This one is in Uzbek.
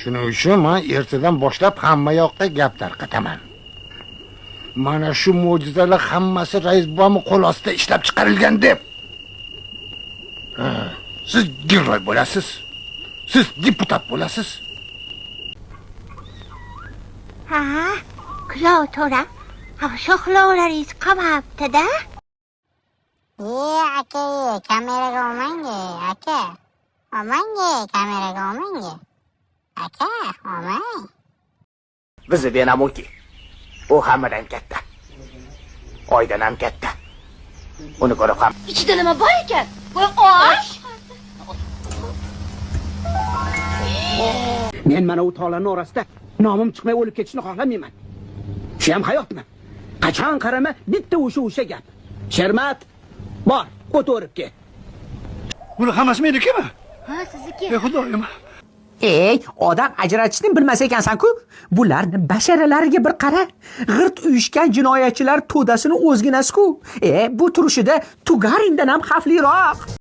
Shuning uchun men ertadan boshlab hamma yoqqa gap tarqataman. Mana shu mo'jizalar hammasi rais buvamni qo'l ostida ishlab chiqarilgan deb. Ha, siz giroy bo'lasiz. Siz deputat bo'lasiz. Ha, kuyov to'ra, ha, shoxlovlaringiz qolmabdi-da. E, aka, e, kameraga olmang, e, aka. Olmang, e, kameraga olmang. E. Aka, olmang. Bizni Benamuki. U hammadan katta. Oydan ham katta. Uni ko'rib ham Ichida nima bor ekan? Voy, osh! Men mana u tog'larning orasida nomim chiqmay o'lib ketishni xohlamayman. Shu ham hayotmi? Qachon qarama bitta o'sha gap. Shermat, bor, o't o'rib kel. Buni hammasi menikimi? Ha, sizniki. Ey xudoyim. Ey, odam ajratishni bilmas ekansan-ku. Bularni basharalariga bir qara. G'irt uyushgan jinoyatchilar to'dasini o'zginasi-ku. E, bu turishida Tugarindan ham xavfliroq.